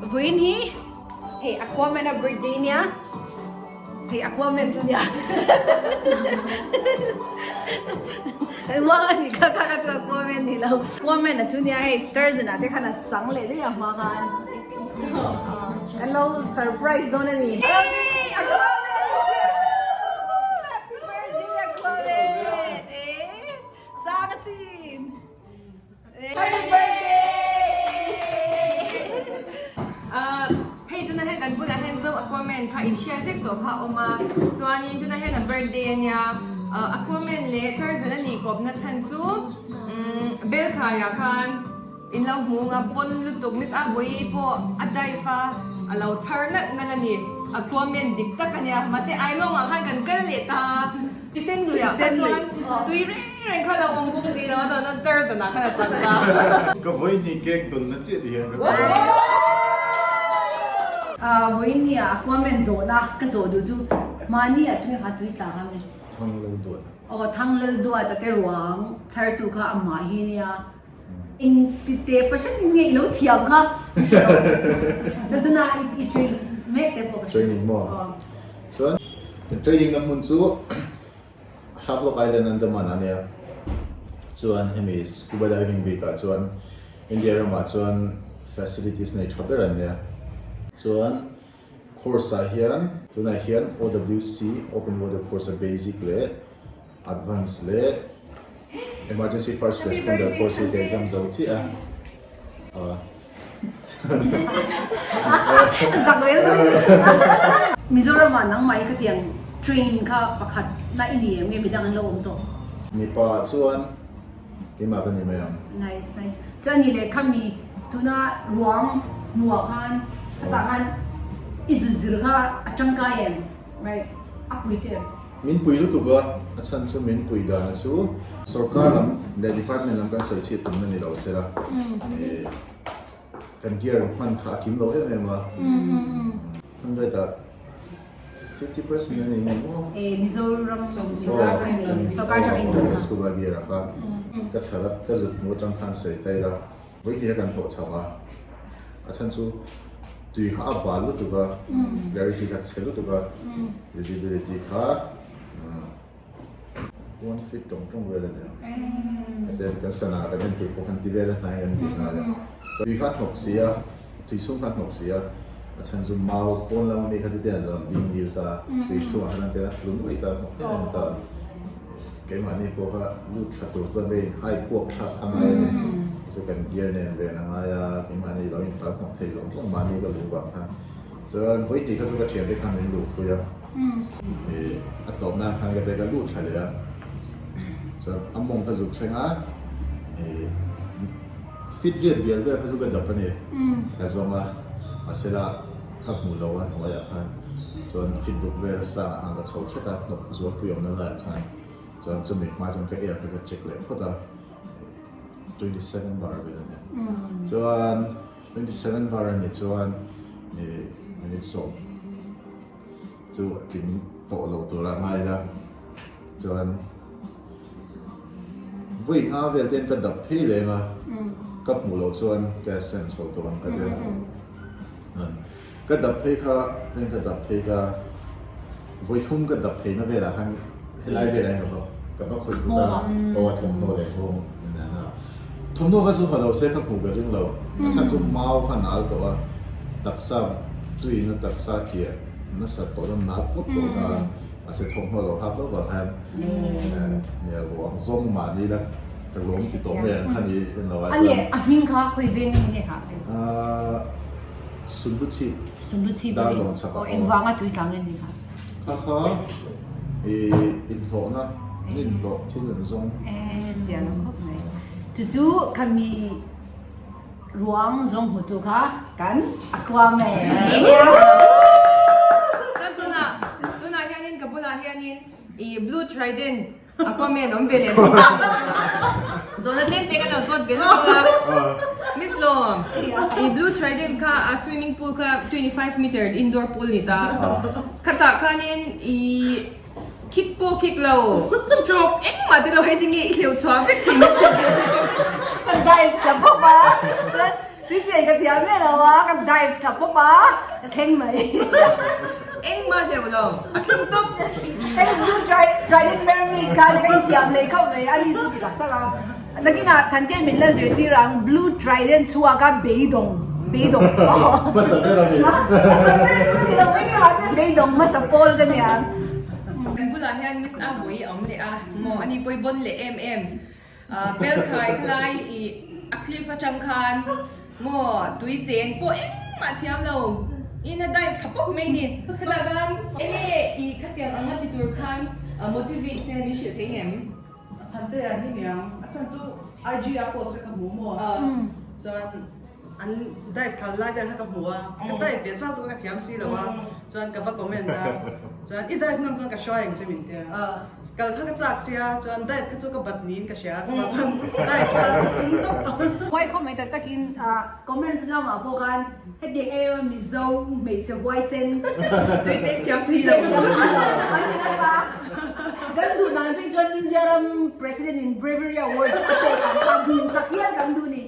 Vawiin hi hei Aquaman a birthday nia hei Aquaman chu nia Uang a nih kha kha kha chu Aquaman ni lo Aquaman a chu nia hei Tarzan ah te khan a chang leh daih a hma khan kan lo surprise dawn a ni Hey Aquaman Happy birthday Aquaman Sang asin Happy birthday! Hei tuna hian kan bulah hian Zo Aquaman kha inhriat vek tawh kha a awm a, chuanin tuna hian a birthday a nia, Aquaman leh Tarzan a nih kawpna chhan chu Belkhaiah khan in lo hmu ang a, pawn lutuk Miss Abawi pawh a dive a, a lo chhar nalh nalh a ni, Aquaman dik tak a nia, mahse Ailawngah khan kan kal leh ta a. Thisen luiah kha chuan tui reng reng kha lo awm bawk si lo a, chuan Tarzan ah khan a chak ta. Ka vawihnih cake dawnna chiah ti hian ka kal a. Vawihnih ah Aquaman zawhna ka zawh duh chu mahni ah tui kha tui tla kha miss. Thang lal duat a. Aw thang lal duat a te ruang chhar tu kha amah hi nia. Eng ti te fashion in nge i lo thiam kha chuan tuna i train mek te pawh ka hria. Training maw? Chuan kan training na hmun chu Havelock Island Andaman ah nia. Chuan hemi scuba diving bik ah chuan India ramah chuan facilities nei tha ber an nia. Chuan course ah hian tunah hian OWC Open Water Course a basic leh Advance leh Emergency First Responder course hi ka exam zo chiah a. Zak rel dawn. Mizoram ah nangmah hi ka tiang train kha pakhat na i ni em nge midang an lo awm tawh? Mipa chuan keimah ka ni mai ang. Nice nice. Chuan ni leh khami tuna ruang hmuh ah khan khatah khan i zuzir kha a tangkai em? Right. A pui che em? Min pui lutuk a, a chhan chu min pui dan chu sorkar lam leh department lam kan sawi chhiat tumna ni lo sela kan gear hman kha a kim lo em em a, 150% a ni ngei maw? Mizoram sorkar tang in tawh kha. Scuba gear ah khan ka chhar a, ka zut hmu atang khan sawi ta ila. Vawihnih a kan hlawh chho a, a chhan chu tui kha a bal lutuk a, clarity kha chhe lutuk a, visibility kha one feet tawng tawng vel a nia. Hetiang kan sana kan en tur pawh khan ti vel a hnai kan bih nghal a. Tui kha a hnawk si a, tui chhung kha a hnawk si a, a chhan chu mau pawn lama mi kha chu tiang an rawn ding ngil ta, tui chhungah khan an tel a tlung mai ta, hnawk em em ta. Keimahni pawh kha lut thla tur chuan ka inhai kuak thlak kha ngai a ni. Chu kan gear nen ven a ngai a, keimahni lo inpal hnawk thei zawng zawng mahni ka luh vang khan. Chuan vawihnih kha chu ka thiante khan min luh pui a, ih a tawp nan khan ka te ka lut thla leh a. Chuan a mawng ka zuk thleng a, ih fit riat bial vel kha chu ka dap a ni. Ka zawng a, mahse la ka hmuh lo a hnuaiah khan. Chuan fit ruk vel a sang ah khan ka chho thlet a, hnawk zualpui awmna laiah khan chuan chumi hma chuan ka air kha ka check leh phawt a, 27 bar vel a ni. Chuan 27 bar a nih chuan ih minute sawm chu a tling tawh lo tur a ngai la, chuan vawi nga vel te hian ka dap phei leng a, ka hmuh loh chuan ka ascend chho tawh ang ka ti a. Ka dap phei kha eng ka dap phei ka vawi thum ka dap phei na velah khan helai velah hian ka va ka va khawih fut a aw a thawmhnaw leh nghawng a thawmhnaw kha chu ha lo se ka hmuh ka ring lo a chhan chu mau kha nal tawh a taksa tuiin a taksa chiah nasat tawh a nal pawp tawh ta mahse thawmhnaw lo hak lo vang khan nia ruang zawng mahni la ka lawm ti tawh mai ang kha ni en lo ah chuan a hming kha khawi veng nge kha Sunluchhip. Sunluchhip Dar lawn chak a aw. Engvanga tui tlang nge ni kha? Kha kha i inhlawhna, an inhlawh thil an zawng. E zia lo khawp mai. Chu chu khami ruang zawng hmutu kha kan Aquaman. Chuan tunah tunah hianin ka bulah hianin i blue trident Aquaman awm ve leh thung a. Zawhna tlem te kan lo zawt ve lawk a. Miss Lawm, i Blue Trident kha a swimming pool kha 25 meter indoor pool ni ta. Khatah khanin i kick pawh kick lo, stroke engmah te lo hei tinge i hleuh chhuah vek thei mai thin. Kan dive tla bawk a, chuan. Tui chen ka thiam miah lo a, ka dive tha pawp a, ka thleng mai. Engmah hleuh lo, a thleng tawp. Hei blue trident mermaid kha ka inthiam leh khauh mai, ani chu ti tak tak a. Nakinah Thante min la zirtir ang, blue trident chhuak a beidawng, beidawng. Hmasa ber a ni. Hmasa ber chu ni lo mai ni, mahse beidawng hmasa pawl ka ni ang. Kan bulah hian Miss Abuai a awm leh a, maw ani pawh i bawn leh em em. Bel khai khalai i a cliff atang khan maw tui cheng pawh engmah thiam lo in a dive tha pawp mai ni. Khatah khan enge i khatiang anga ti tur khan motivate che min hrilh thei ngem? Thante ah hi niang a chhan chu IG a post kha ka hmu maw chuan an dive thal lai vel kha ka hmu a ka dive ve chau chu ka thiam si lo a chuan ka va comment a chuan i dive ngam chuan ka hruai ang che min tia kal kha ka chak sia chuan dive kha chu ka bat niin ka hria chuvang chuan dive kha tum tawp. Huai khawp mai tak takin comments lamah pawh khan hetiang em em a Mizo hmeichhe huaisen tui cheng thiam si lo an ti nasa. Kan duh dan phei chuan India ram President in Bravery Awards a pek ang kha dil sak hial kan duh ni.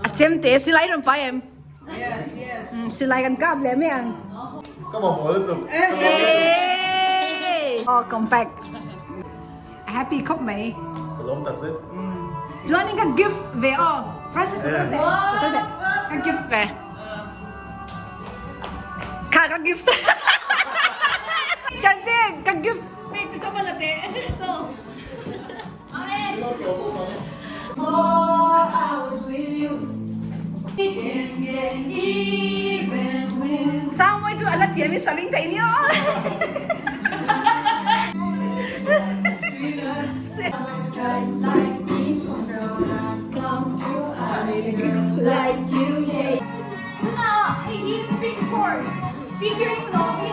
A chem te silai rawn pai em? Silai kan kap leh mai ang. Ka mamawh lutuk. Oh, compact. Happy khawp mai. Ka lawm tak zet. Chuanin ka gift ve aw. Francis ka kal teh. Ka kal teh. Ka gift ve. Kha ka gift. Chante ka gift pek te sama la teh. So. Sangmawi chu a la tiam i saring thei nia. Hei hi Big Horn featuring Lawmi.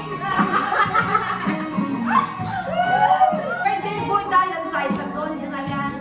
Birthday boy dai an zai sak dawn ni tunah hian.